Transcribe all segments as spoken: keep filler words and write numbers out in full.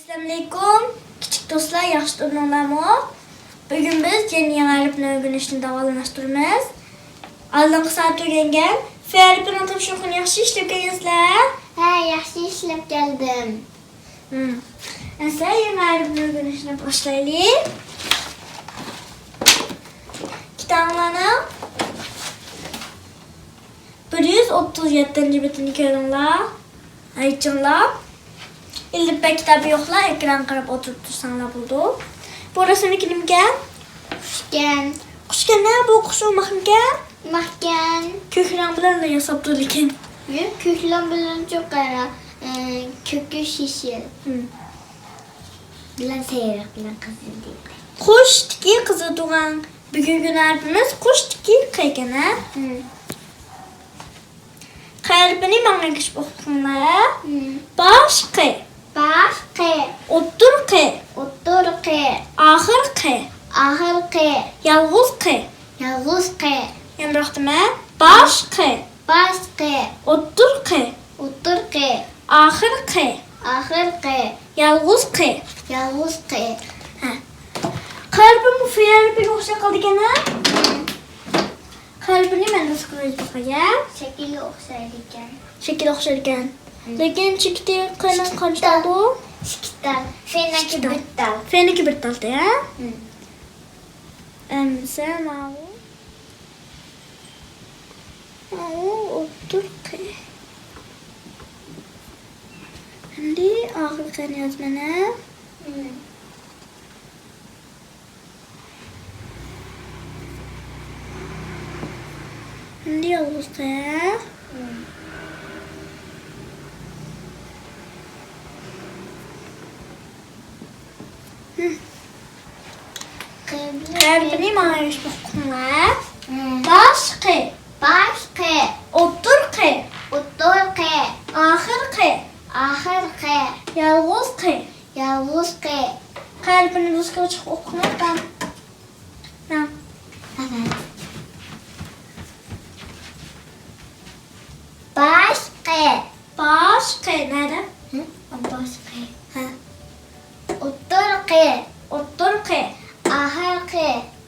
ئەسسالامۇئەلەيكۇم، كىچىك دوستلار، ياخشى تۇردۇڭلارمۇ؟ بۈگۈن بىز يەنە يېڭى ھەرپنى ئۆگىنىشنى داۋاملاشتۇرىمىز. ئالدىنقى سائەت تۈگەنگەن. ف ھەرپىنىڭ تاپشۇرۇقىنى ياخشى ئىشلەپ كەلگەنسىلەر؟ ھە، ياخشى ئىشلەپ كەلدىم. ھىم. ئەمسە يېڭى ھەرپنى ئۆگىنىشنى باشلايلى. كىتابىڭلارنىڭ بىر يۈز ئوتتۇز يەتتىنچى بېتىنى كۆرۈڭلار. ھەيچىڭلار. ئېلىپبە كىتابى يوقلار، ئېكرانغا قاراپ ئولتۇرۇپ تۇرساڭلار بولىدۇ. بۇ رەسىمدىكى نېمىكەن؟ قۇشكەن. قۇشكەن، ھە؟ بۇ قۇش ئۇ ماخمىكەن؟ ماخكەن. كۆك رەڭ بىلەن ياساپتۇ لېكىن. ياق، كۆك رەڭ بىلەن چوق قارا، ئە، كۆكۈش يېشىل. ھىم. بىلەن سېرىق بىلەن قىزىل دەيدۇ. قۇشتىكى قىزىل تۇغان. بۈگۈنكى ھەرپىمىز قۇشتىكى ق ئىكەن، ھە؟ ھىم. ق ھەرپىنى ماڭا ئەگىشىپ ئوقۇڭلار. ھىم. باش ق. باش ق. ئوتتۇرا ق. ئوتتۇرا ق. ئاخىر ق. ئاخىر ق. يالغۇز ق. يالغۇز ق. يەنە بىر قېتىم، ھە؟ باش ق. باش ق. ئوتتۇرا ق. ئوتتۇرا ق. ئاخىر ق. ئاخىر ق. يالغۇز ق. يالغۇز ق. ھە. ق ھەرپىمۇ ف ھەرپىگە ئوخشاپ قالىدىكەن، ھە؟ ق ھەرپىنى مەن نۇسخىغا يېزىپ باقاي، ھە؟ شەكلى ئوخشايدىكەن. شەكلى ئوخشايدىكەن. ھىم. لېكىن چېكىتى قېنى قانچە تال بۇ؟ ئىككى تال. فنىڭكى بىر تال. فنىڭكى بىر تال، ھە؟ ھىم. ئەمسە ماۋۇ. ماۋۇ ئوتتۇرىقى. ئەمدى ئاخىرقىنى يازىمەن، ھە؟ ھىم. ئەمدى يالغۇز قىل. ھىم. ھىم. ق ھەرپىنى ماڭا ئۆچمەك قىلىڭلار. ھىم. باش ق. باش ق. ئوتتۇرا ق. ئوتتۇرا ق. ئاخىر ق. ئاخىر ق. يالغۇز ق. يالغۇز ق. ق ھەرپىنى دوسكىغا چىقىپ ئوقۇڭلار. مانا. باش ق. باش ق نەدە؟ ھە؟ باش ق. ھە. ئوتتۇرا ق. ئوتتۇرا ق. ئاخىر ق.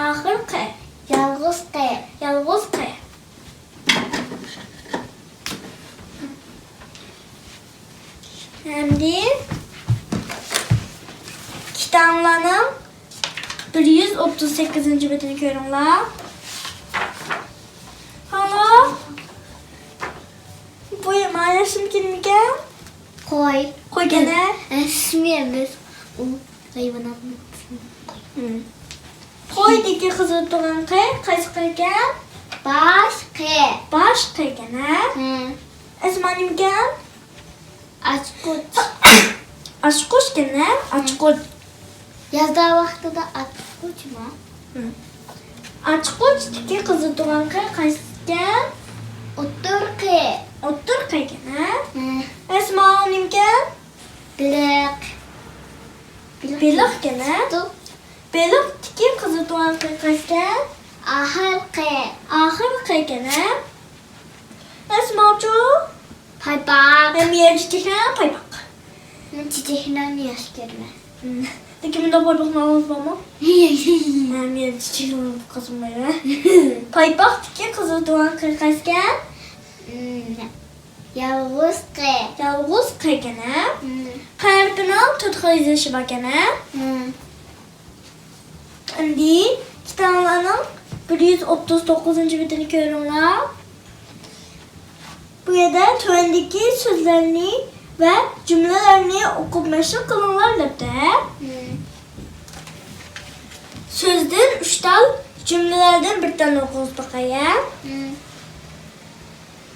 ئاخىر ق. يالغۇز ق. يالغۇز ق. ئەمدى كىتابلارنىڭ بىر يۈز ئوتتۇز سەككىزىنچى بېتىنى كۆرۈڭلار. ھالا. بۇ مانا شۇنىڭكىمىكەن؟ قوي. قويكەن، ھە؟ ئىسمى ئەمەس. ئۇ ھايۋاناتنىڭ ئىسمى. ھىم. قويدىكى قىزىل تۇغان ق، قايسى ق ئىكەن؟ باش ق. باش ق ئىكەن، ھە؟ ھە. ئەسما نېمىكەن؟ ئاچقۇچ. ئاچقۇچ ئىكەن، ھە؟ ئاچقۇچ. يازدا ۋاقتىدا ئاچقۇچمۇ؟ ھىم. ئاچقۇچتىكى قىزىل تۇغان ق قايسىكەن؟ ئوتتۇرىقى. ئوتتۇرىقى ئىكەن، ھە؟ ھە. ئەسما نېمىكەن؟ بېلىق. بېلىق. بېلىق ئىكەن، ھە؟ بېلىقتىكى قىزىل تۇغان ق قايسىكەن؟ ئاخىرقى. ئاخىرقى ئىكەن، ھە؟ ئەسماچۇ؟ پايپاق. مەن مېۋە چېچەكلەرنى پايپاق. مەن چېچەكلەرنى ياخشى كۆرىمەن. ھىم. لېكىن مۇنداق پايپاقنى ئالغۇڭىز بارمۇ؟ ھە، مېۋە چېچەكلەرنى قازانمايمەن. پايپاقتىكى قىزىل تۇغان ق قايسىكەن؟ ھىم. يالغۇز ق. يالغۇز ق ئىكەن، ھە؟ ھىم. ق ھەرپىنىڭ تۆت خىل يېزىلىشى باركەن، ھە؟ ھىم. ئەمدى كىتابلارنىڭ بىر يۈز ئوتتۇز توققۇزىنچى بېتىنى كۆرۈڭلار. بۇ يەردە تۆۋەندىكى سۆزلەرنى ۋە جۈملىلەرنى ئوقۇپ مەشىق قىلىڭلار دەپتۇ. ھىم. سۆزدىن ئۈچ تال، جۈملىلەردىن بىر تالنى ئوقۇغۇز باقاي، ھە؟ ھىم.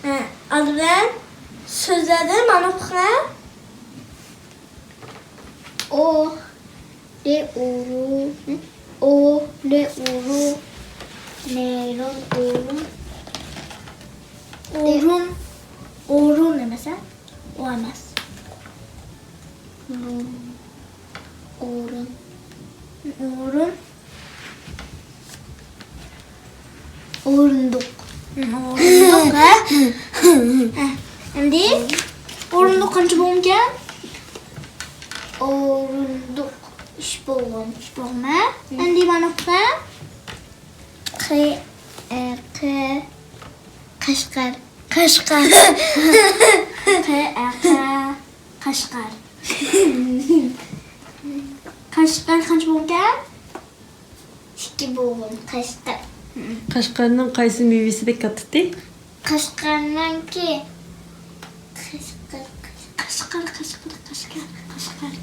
ھە، ئالدى بىلەن سۆزلەردىن مانا ئوقۇڭ، ھە؟ ئو، رې، ئورۇ، ئو، رې، ئورۇ، نېرۇن، ئورۇن. ئورۇن، ئورۇن ئەمەس، ھە؟ ئۇ ئەمەس. ئورۇن. ئورۇن. ئورۇندۇق. ئورۇندۇق، ھە؟ ھە. ئەمدى ئورۇندۇق قانچە بومكەن؟ ئورۇندۇق. ئۈچ بوغۇم. ئۈچ بوغۇم، ھە؟ ئەمدى مانا ئوقۇسام. قى، ئە، قى، قەشقەر. قەشقەر. قى، ئە، قە، قەشقەر. قەشقەر قانچە بوغۇمكەن؟ ئىككى بوغۇم قەشقەر. قەشقەرنىڭ قايسى مېۋىسى بەك كاتتىتى؟ قەشقەرنىڭكى، قەشقەر، قەشقەر، قەشقەر، قەشقەر، قەشقەر،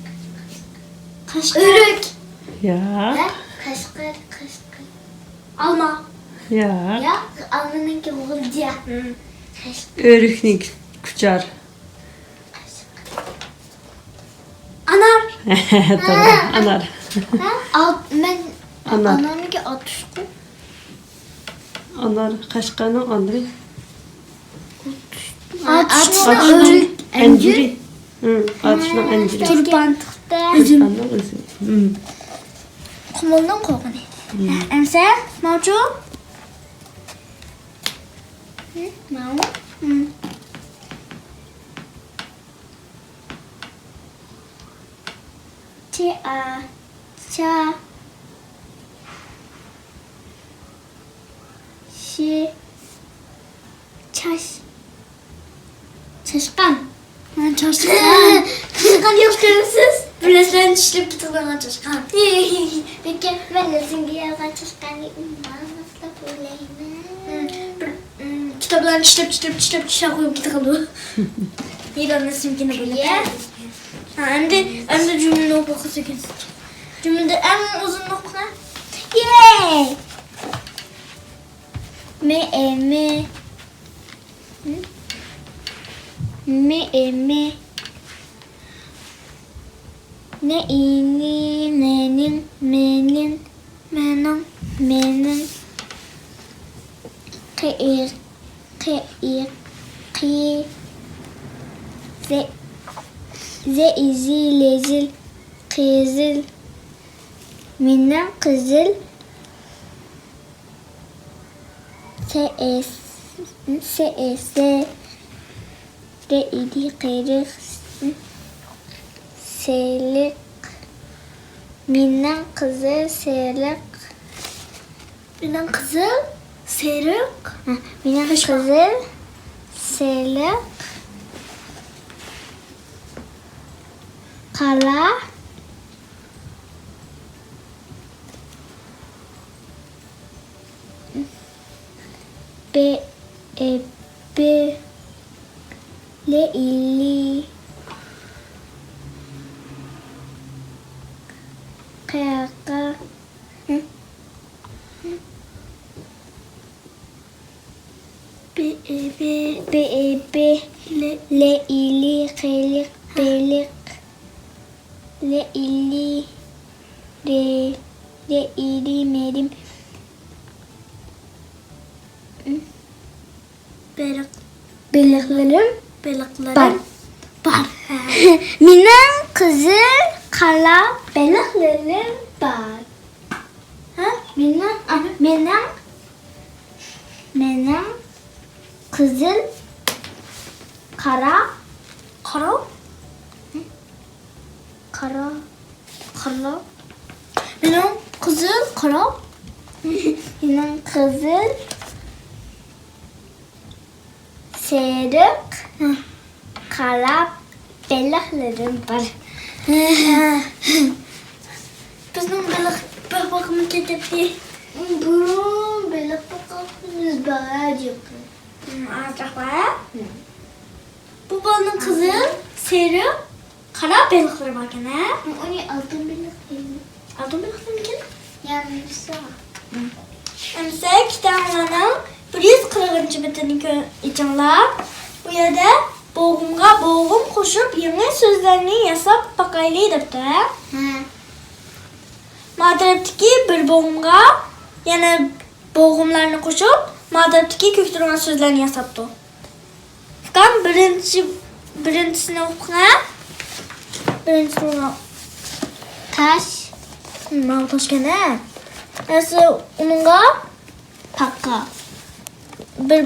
قەشقەر. ئۆرۈك. ياق. ھە؟ قەشقەر، قەشقەر. ئالما. ياق. ياق، ئالمىنىڭكى غۇلجا. قەشقەر. ئۆرۈكنى كۇچار. ئانار. توغرا، ئانار. ھە؟ ئال-، مەن ئانار. ئانارنىڭكى ئاتۇشقۇ. ئانار، قەشقەرنىڭ ئانىرى. ئاتۇشنىڭ ئاتۇشنىڭ ئۆرۈك، ئەنجۈرى. ئەنجۈرى. ھە، ئاتۇشنىڭ ئەنجۈرى. تۇرپان تۇختا. ئۈزۈم. تۇرپاننىڭ ئۈزۈمى. قۇمۇلنىڭ قوغۇنى. ھە، ئەمسە، ماۋۇچۇ؟ ھە، ماۋۇ؟ چا، چا، شى، چاش، چاشقان. مەن چاشقان. چاشقان ياخشى كۆرىسىز؟ بىر نەرسىلەرنى چىشلەپ كېتىدىغان چاشقان. لېكىن مەن رەسىمگە يازغان چاشقاننى ئۇنىماس دەپ ئويلايمەن. بىر، ئىم، كىتابلارنى چىشلەپ، چىشلەپ، چىشلەپ، چىشلەپ قويۇپ كېتىدۇ. يىلان رەسىمگىنى بولۇپ. ھە، ئەمدى، ئەمدى جۈملىنى ئوقۇسىكەن. جۈملىدە ئەڭ ئۇزۇن نۇقتا. يەي! مې، ئې، مې. مې، ئې، مې. نې، ئى، نى، نېنىڭ، مېنىڭ، مېنىڭ، مېنىڭ. قې، ئې، قې، ئې، قى. زې، زې، ئى، زى، لې، زىل، قىزىل. مېنىڭ قىزىل. سې، ئې، س، سې، ئې، سې. رې، ئى، دى، قېرىق. سېرىق. مېنىڭ قىزىل سېرىق. مېنىڭ قىزىل سېرىق. ھە، مېنىڭ قىزىل سېرىق. قارا. بې، ئې، بې، لې، ئى، لى. قې، قا. بې، ئې، بې. بې، ئې، بې. لې، ئى، لى، قېلىق، بېلىق. لې، ئى، لى، رې، رې، ئى، رى، مېرىم. بېلىق. بېلىقلىرىم بېلىقلىرىم بار. بار. مېنىڭ قىزىل قارا بېلىقلىرىم بار. ھە؟ مېنىڭ، ئا، مېنىڭ، مېنىڭ قىزىل قارا، قارا، قارا، قارا. مېنىڭ قىزىل قارا. مېنىڭ قىزىل سېرىق، قارا بېلىقلىرىم بار. بىزنىڭ بېلىق باقمىغىمىز كېتەتتى. بۇرۇن بېلىق باققىنىمىز بار ئىدى. ئازراق بار. بۇ بالىنىڭ قىزىل، سېرىق، قارا بېلىقلىرى باركەن، ھە؟ ئۇنى ئالتۇن بېلىق دەيدۇ. ئالتۇن بېلىق نېمىكەن؟ يا مېۋىسى. ئەمسە كىتابىڭلارنىڭ بىر يۈز قىرىقىنچى بېتىنى كۆ-، ئېچىڭلار. بۇ يەردە بوغۇمغا بوغۇم قوشۇپ، يېڭى سۆزلەرنى ياساپ باقايلى دەپتۇ، ھە؟ ھە. ما تەرەپتىكى بىر بوغۇمغا يەنە بوغۇملارنى قوشۇپ، ما تەرەپتىكى كۆكتۈرۈلگەن سۆزلەرنى ياساپتۇ. ئۇكام، بىرىنچى، بىرىنچىسىنى ئوقۇڭ، ھە؟ بىرىنچىسىنى ئوقۇڭ. تاش. ماۋۇ تاشكەن، ھە؟ ئەسلى ئۇنىڭغا پاقا. بىر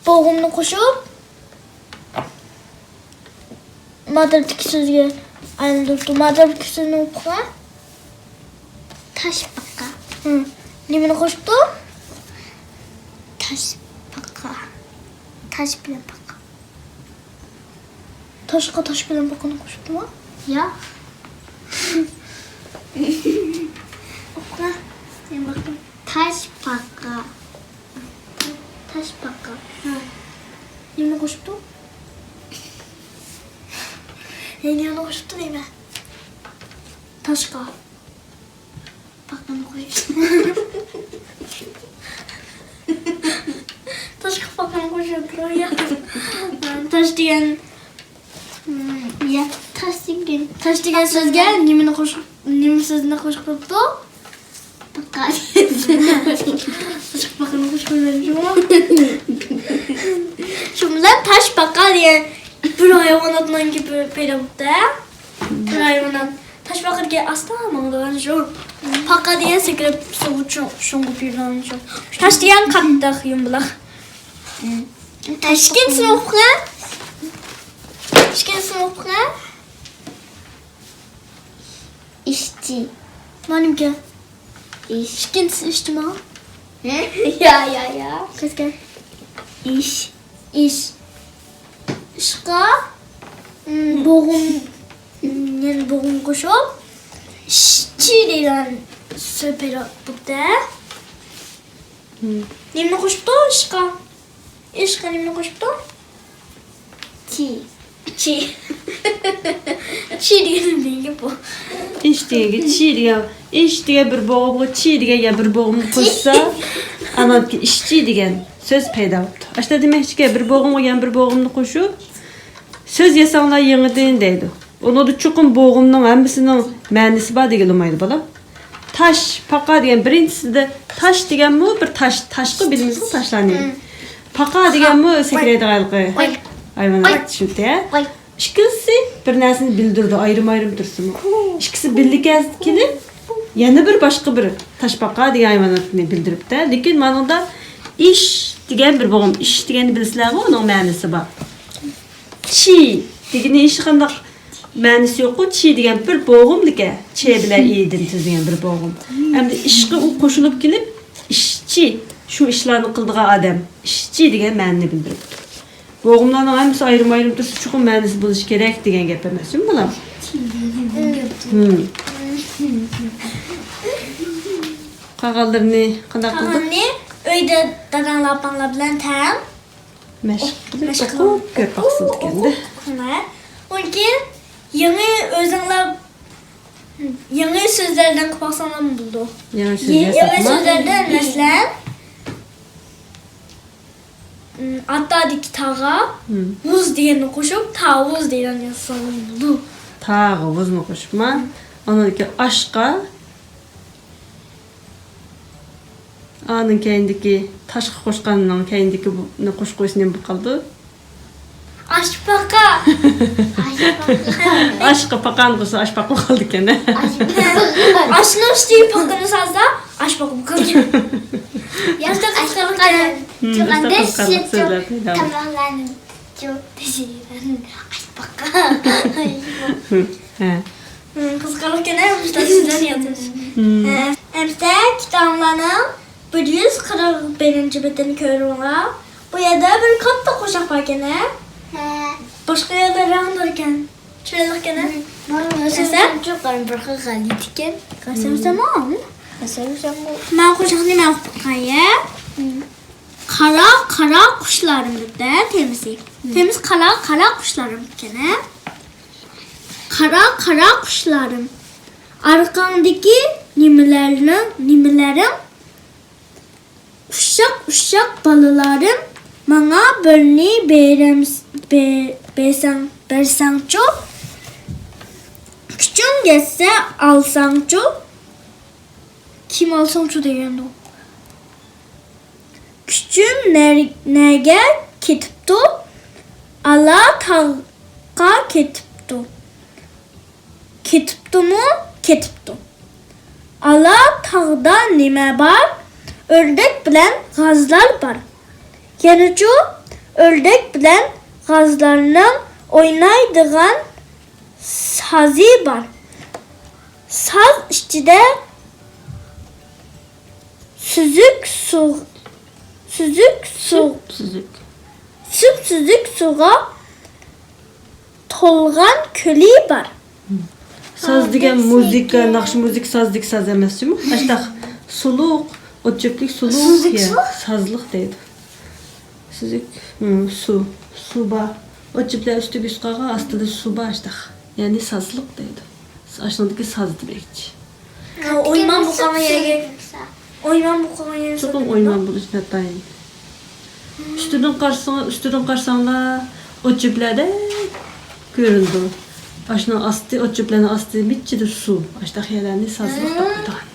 بوغۇمنى قوشۇپ، ما تەرەپتىكى سۆزگە ئايلاندۇرۇپتۇ. ما تەرەپتىكى سۆزنى ئوقۇغا. تاشپاقا. ھە. نېمىنى قوشۇپتۇ؟ تاشپاقا. تاش بىلەن پاقا. تاشقا تاش بىلەن پاقىنى قوشۇپتىما؟ ياق. ئوقۇغا. سەن باققىن. تاشپاقا. تاشپاقا. ھە. نېمىنى قوشۇپتۇ؟ ھە، نېمىنى قوشۇپتۇ دەيمەن. تاشقا. پاقىنى قوشۇپ. تاشقا پاقىنى قوشۇپ تۇرۇڭ يا. تاش دېگەن، يا، تاش دېگەن. تاش دېگەن سۆزگە نېمىنى قوشۇپ، نېمە سۆزنى قوشۇپ قويۇپتۇ؟ پاقا. تاشقا پاقىنى قوشۇپ قويمىدىم شۇ. شۇ بىلەن تاش پاقا دېگەن بىر ھايۋاناتنىڭ گېپى پەيدا بوپتۇ. بىر ھايۋانات تاش پاقىدىكى ئاستا ماڭىدىغان شۇ. پاقا دېگەن سەكرەپ سۇغا چوڭ-، شۇڭغۇپ يۈرىدىغان شۇ. تاش دېگەن قاتتىق يۇمبىلاق. ئىككىنچىسىنى ئوقۇغا. ئىككىنچىسىنى ئوقۇغا. ئىشچى. مانىمكەن. ئىش. ئىككىنچىسى ئىشچىما؟ يا، يا، يا. قىزكەن. ئىش. ئىش. ئىشقا، ئىم، بوغۇم، ئىم، يەنە بوغۇم قوشۇپ، ئىشچى دېگەن سۆز پەيدا بوپتۇ. نېمىنى قوشۇپتۇ ئىشقا؟ ئىشقا نېمىنى قوشۇپتۇ؟ چى. چى. چى دېگەن نېمە گەپ بۇ؟ ئىش دېگەنگە چى دېگەن، ئىش دېگەن بىر بوغۇمغا چى دېگەن يەنە بىر بوغۇمنى قوشسا، ئانانكى ئىشچى دېگەن سۆز پەيدا بوپتۇ. ئاشتا دېمەكچىكى، بىر بوغۇمغا يەنە بىر بوغۇمنى قوشۇپ، سۆز ياساڭلار يېڭىدىن دەيدۇ. ئۇنىڭدا چوقۇم بوغۇمنىڭ ھەممىسىنىڭ مەنىسى بار دېگىلى بولمايدۇ، بالام. تاش، پاقا دېگەن بىرىنچىسىدە تاش دېگەنمۇ بىر تاش، تاشقا بىلىمىزغۇ تاشلارنى. پاقا دېگەنمۇ سەكرەيدىغان ھېلىقى ھايۋانات چۈشىنىپتۇ. ئىككىنچىسى بىر نەرسىنى بىلدۈرىدۇ، ئايرىم-ئايرىم تۇرسىمۇ. ئىككىسى بىللە كەل-، كېلىپ، يەنە بىر باشقا بىر تاشپاقا دېگەن ھايۋاناتنى بىلدۈرۈپتۇ. لېكىن مانىڭدا ئىش دېگەن بىر بوغۇم، ئىش دېگەننى بىلىسىلەرغۇ، ئۇنىڭ مەنىسى بار. چى دېگىنى ھېچقانداق مەنىسى يوققۇ، چى دېگەن بىر بوغۇملىكەن. چ بىلەن ئىدىن تۈزۈلگەن بىر بوغۇم. ئەمدى ئىشقا ئۇ قوشۇلۇپ كېلىپ، ئىشچى، شۇ ئىشلارنى قىلىدىغان ئادەم، ئىشچى دېگەن مەنىنى بىلدۈرىدۇ. بوغۇملارنىڭ ھەممىسى ئايرىم-ئايرىم تۇرسا، چوقۇم مەنىسى بولۇشى كېرەك دېگەن گەپ ئەمەسمۇ، بالام؟ قالغانلىرىنى قانداق قىلدۇق؟ قالغىنىنى ئۆيدە داداڭلار، ئاپاڭلار بىلەن تەڭ مەشىق قىلىپ، مەشىق قىلىپ ئوقۇپ كۆرۈپ باقسىدىكەندە. ئوقۇپ، ئوقۇپ، ئوقۇپ. ئۇنكى يېڭى ئۆزۈڭلار، يېڭى سۆزلەردىن قىلىپ باقساڭلارمۇ بولىدۇ. يېڭى سۆز يېڭى ياساپمۇ؟ سۆزلەردىن، مەسىلەن، ئاتادىكى تاغا ھىم. ۋۇز دېگەننى قوشۇپ، تاۋۇز دېگەن ياسىساڭلارمۇ بولىدۇ. تاغا ۋۇزنى قوشۇپما؟ ھىم. ئاندىن كېيىن ئاشقا. ئانىڭ كەينىدىكى، تاشقا قوشقاننىڭ كەينىدىكى بۇنى قوشۇپ قويسا نېمە بولۇپ قالىدۇ؟ ئاشپاقا. ئاشقا پاقانى قوشسا ئاشپاقا بولۇپ قالىدىكەن. ئاشنىڭ ئۈستىگە پاقىنى سالسا ئاشپاقا بولۇپ قالىدىكەن. ياخشى قىزىقارلىق. قىزىقارلىق سۆزلەر پەيدا بولىدۇ. تاماقلارنى جۇ، تېشىدىن ئاشپاقا. ھە. قىزىقارلىقكەن، ھە، مۇشۇنداق سۆزلەرنى يازىمىز. ھە. ئەمىسە كىتابىڭلارنىڭ بىر يۈز قىرىق بىرىنچى بېتىنى كۆرۈڭلار. بۇ يەردە بىر كاتتا قوشاق باركەن، ھە؟ ھە. باشقا يەردە رەڭداركەن. چىرايلىقكەن، ھە؟ مانا، مەسىلەن، بىر خىل غەلىتىكەن. قەسەم سەما. قەسەم سەما. مەن قوشاقنى مەن ئوقۇپ باقاي، ھە؟ قارا، قارا قۇشلارىم دەپتۇ، ھە، تېمىسى. تېمىسى قارا، قارا قۇشلارىم ئىكەن، ھە؟ قارا، قارا قۇشلارىم. ئارقاڭدىكى نېمىلەرنىڭ، نېمىلەرنىڭ؟ ئۇششاق، ئۇششاق بالىلارىم، ماڭا بىرنى بېرەمس-، بە-، بەرسەڭ، بەرسەڭچۇ؟ كۈچۈڭ يەتسە ئالساڭچۇ؟ كىم ئالساڭچۇ دېگەندۇ؟ كۈچۈم نەر-، نەگە كېتىپتۇ؟ ئالا تاغقا كېتىپتۇ. كېتىپتۇمۇ؟ كېتىپتۇ. ئالا تاغدا نېمە بار؟ ئۆردەك بىلەن غازلار بار. يەنىچۇ؟ ئۆردەك بىلەن غازلارنىڭ ئوينايدىغان سازى بار. ساز ئىچىدە سۈزۈك سۇ، سۈزۈك سۇ، سۈپسۈزۈك. سۈپسۈزۈك سۇغا تولغان كۆلى بار. ساز دېگەن مۇزىكا، ناخشا، مۇزىكا، ساز دېگەن ساز ئەمەس جۇمۇ. ئاشتاق سۇلۇق، ئوت-چۆپلۈك سۇلۇق، سۈزۈك يا، سۇ؟ سازلىق دەيدۇ. سۈزۈك، ھىم، سۇ، سۇ بار. ئوت-چۆپلەر ئۈستىگە يۈز قالغان، ئاستىدا سۇ بار ئاشتاق. يەنى سازلىق دەيدۇ. ئاشۇنىڭدىكى ساز دېمەكچى. ئويمان بولغان يەرگە، ئويمان بولغان يەرگە چوقۇم ئويمان بولۇشى ناتايىن. ئۈستىدىن قارىساڭ، ئۈستىدىن قارىساڭلار، ئوت-چۆپلەردەك كۆرۈنىدۇ. ئاشۇنىڭ ئاستى، ئوت-چۆپلەرنىڭ ئاستى مىچچىدە سۇ. ئاشۇنداق يەرلەرنى سازلىق دەپ قويىدىغان.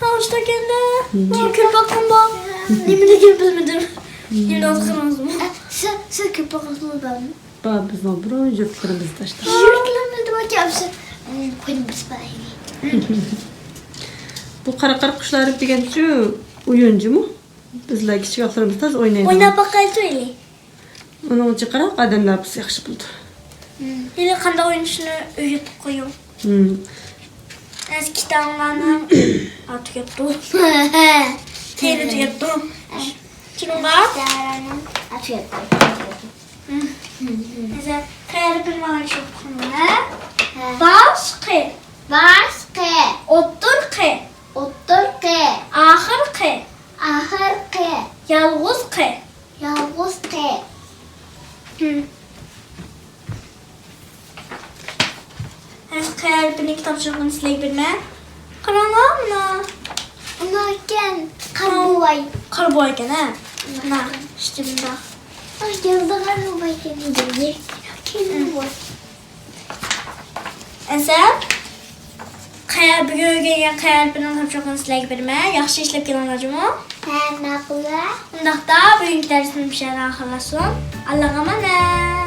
ھە، ئاشۇنداق ئىكەن-دە. مم. مەن كۆرۈپ باققان بار. مم. نېمىلىكىنى بىلمىدىم. مم. يېڭى ئالدىڭىزمۇ؟ سىز، سىز كۆرۈپ باققانسىزمۇ بارمۇ؟ بار، بىزنىڭ بۇرۇن يۇرتلىرىمىزدا ئاشۇنداق. يۇرتلىرىمىزدا باركەن، بىز، ئە، قوينى بىز بارايلى. بۇ قارا قارا قۇشلار دېگەنچۇ ئويۇنچۇمۇ؟ بىزلەر كىچىك ۋاقىتلىرىمىزدا ئوينايدىغان. ئويناپ باقايلىچۇ ھېلى. ئۇنىڭ جىقراق ئادەملەر بىلسە ياخشى بولىدۇ. ھېلى قانداق ئوينىشىنى ئۆگىتىپ قويۇڭ. ھىم. ھازىر كىتابلارنىڭ ئاتى كەپتۇ. تېرە تۈگەپتۇ. كىمغا؟ كىتابلارنىڭ ئاتى كەپتۇ. ھىم. ھازىر قەيەردە بىلمىگەن شۇ قۇملار. ھە. باشقى. باشقى. ئوتتۇرقى. ئوتتۇرقى. ئاخىرقى. ئاخىرقى. يالغۇزقى. يالغۇزقى. ھىم. ھەي، قەيەردە بىرنى تاپشۇرغىنى سىلەرگە بېرىمەن. قاراڭلار مانا. ئۇنىڭكەن، قارا بوۋاي. قارا بوۋايكەن، ھە؟ مانا، ئىشتىمدا. ئاي، يالدىغان بوۋايكەن، يالدىغان بوۋاي. ئەسەر. قەيەر بۈگۈن ئۆگەنگەن قەيەر بىرنىڭ تاپشۇرۇقىنى سىلەرگە بېرىمەن. ياخشى ئىشلەپ كېلىڭلار جۇمۇ. ھە، ماقۇل. ئۇنداقتا بۈگۈنكى دەرسنى مۇشۇ يەردە ئاخىرلاشسۇن. ئاللاغا ئامانەت.